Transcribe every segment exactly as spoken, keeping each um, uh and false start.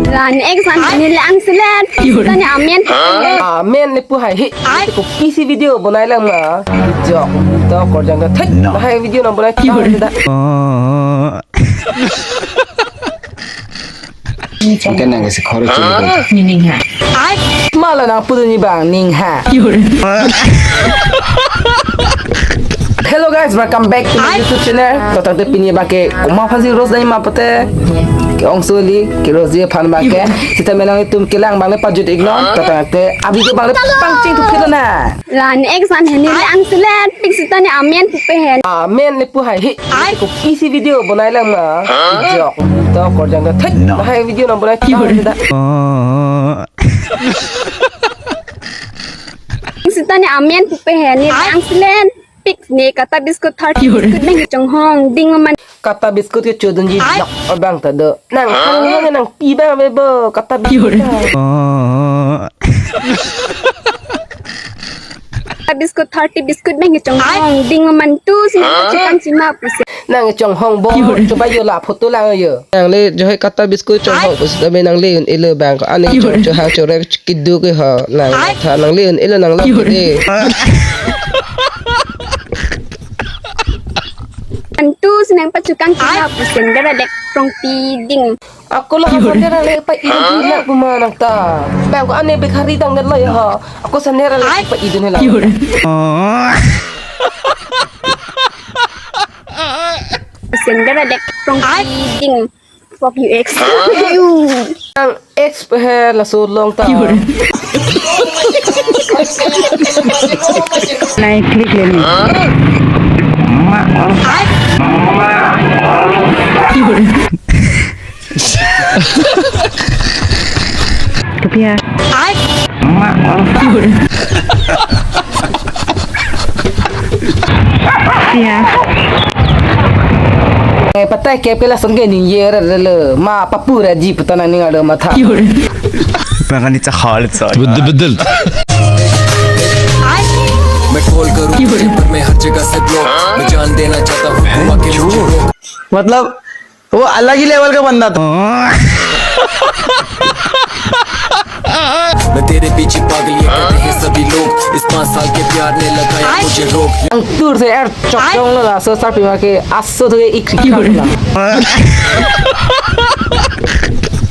Lan ek san ni lang silet. Tani amen. Amen le pu hai hi. Te kopisi video bonai lang ma. Jok. To korjang to thek. Hai video nang bonai ta da. Mungkin nang si khoro chili. Ni ning ha. Mala nang pudu ni bang ning ha. Hello guys, welcome back to my YouTube channel. To tangte pini bangke komat aphansi roast dai ma pute. Ke-ong soli, ke roast aphan bangke. Sita me nangtum kelang bang le pajut iknon. To tangte abi ke bang le pangcheng tu philo na. Lan ek san hini lang silet, pik sita ni amen pu pe hen. Amen le pu hai hi. Te kopisi video bonai lang ma. Jok. To korjang to thek. Hai video nang bonai ta da. Sita ni amen pu pe hen ni lang silet. Pik ni kata biscuit thirty biscuit nang chonghong ding man. Kata biscuit ke chodun ji lak abang ta do. Nang hang nang nang pi bang be bo kata biscuit. Kata biscuit thirty biscuit nang chonghong ding man tu si chikan sima pusi. Nang chonghong bo coba yo la photo lang yo. Nang le jo hai kata biscuit chonghong pusi ta be nang le un ilo bang ko ane chong cho ha chorek kidu ke ha nang tha nang le un ilo nang lo de. Antu senang pachukang kina pusen dara dek prong piding. Ako lo hasan dara le pa idun hilak puma nang ta. Bang ko ane bekhari dang net lo ya ha. Ako sandera le pa idun hilak. Pusen dara dek prong piding. Fuck you, ex. Ang ex he laso long ta. Nai klik le ni. Kepi ya? Kepi ya? Eh, patai kep ke lason ke ning ye ra le ma papu ra ji puta nang ning ada matha. Bang ani cha khal cha. Bedel bedel. मैं कॉल करूं तुझे पर मैं हर जगह से ब्लॉक। मैं जान देना चाहता हूं तुम आके मुझे रोक। मतलब वो अलग ही लेवल का बंदा था। मैं तेरे पीछे पागल ये कहते हैं सभी लोग। इस पाँच साल के प्यार ने लगाया मुझे रोग। Ang tur se er chok chong lo laso sarpi ma ke aso tu ik ik la.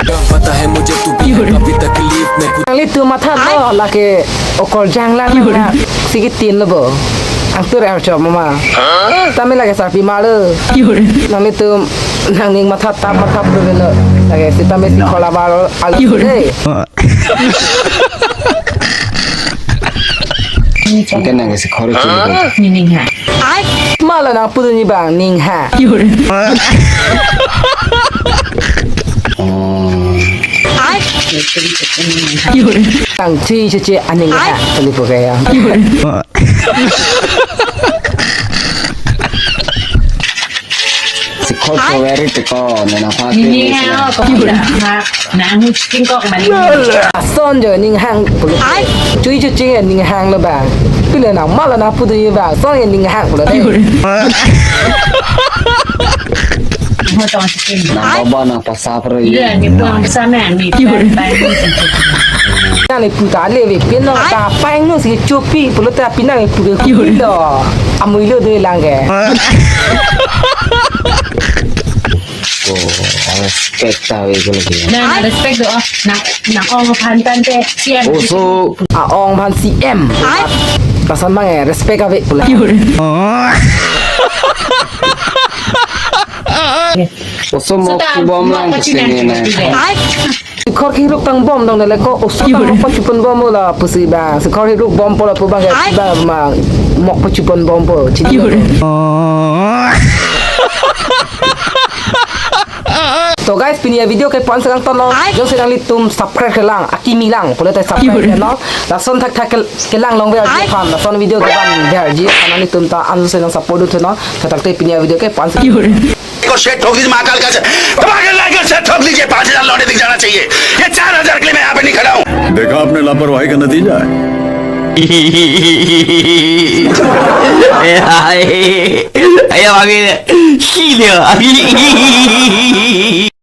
पता है मुझे तू भी है काफी तकलीफ में कुछ। Nanglitum matha lo lake okorjang lang na sigi tin lo bo. Ang tur er chok mama. Tame lake sarpi ma lo. Nanglitum nangning matha tap matha provelo. Lake sitame si khola bar alu de. Mungkin nang si khoro chili. Ni ning ha. Mala nang pudu ni bang ning ha. Ang chui cece aning ha. Tali po kaya. Si khor ko very te ko ne na pha. Ni ni ha ko na na ngu chicken kok mani. Ason jo ning hang pulo. Chui chu ching ning hang lo ba. Pile na mala na pudu ye ba. Son ye ning hang pulo de. Mo tong chicken. Na baba na pasap ro ye. Ye ni puang sa me ni. Nang le puta le ve pin no ta paing no si chopi pulo ta pinang le puke kupi lo. Amui lo de lang ke. Oh, respect ta ve ko lagi. Na respect do. Na na ong phan tante C M. Oh, so a-ong phan C M. Pasan mang eh respect ave pulo. Oso mok bom lang sini na. Sikhor hiruk tang bom dong dale ko oso tang mok pachupon bom la pusi ba. Sikhor hiruk bom pola pu bang ba ma mok pachupon bom po. Chini. To guys, pini a-video ke pon selang tono. Jongsi nanglitum subscribe kelang, akimi lang, pulo te subscribe ke no. Lason thakthak ke kelang long ver ji aphan, lason video kevan ver ji aphan nanglitum ta ansu senang support dun theno. Thatak te pini a-video ke pon selang. को शेर ठोक दीजिए महाकाल का शेर, धमाकेदार का शेर ठोक दीजिए, पाँच हज़ार लौंडे दिख जाना चाहिए। ये चार हज़ार के लिए मैं यहाँ पे नहीं खड़ा हूँ। देखा आपने लापरवाही का नतीजा है। Ayo, ayo, ayo, ayo, ayo, ayo.